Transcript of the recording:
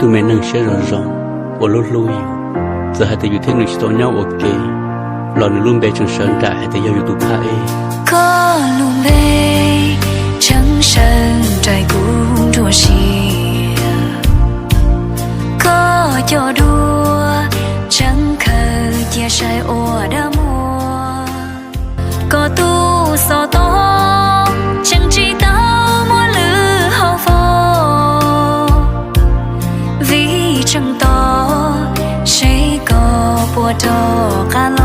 tus me neeg siab zoo zoo uas lub hlub yus. Txawm hais tias yus thiab nws tsis tau nyob ua ke los nws lub npe tseem sawv nraim hais tias yog yus tus phab ej. Koj lub npe tseem sawv nraim kuv nruab siab. Koj cov duab tseem khaws cia saib ua dab muag. Koj tus xov tooj tseem tsis tau muaj lwm hauv fo, vim tseem tos seb koj puas rov qab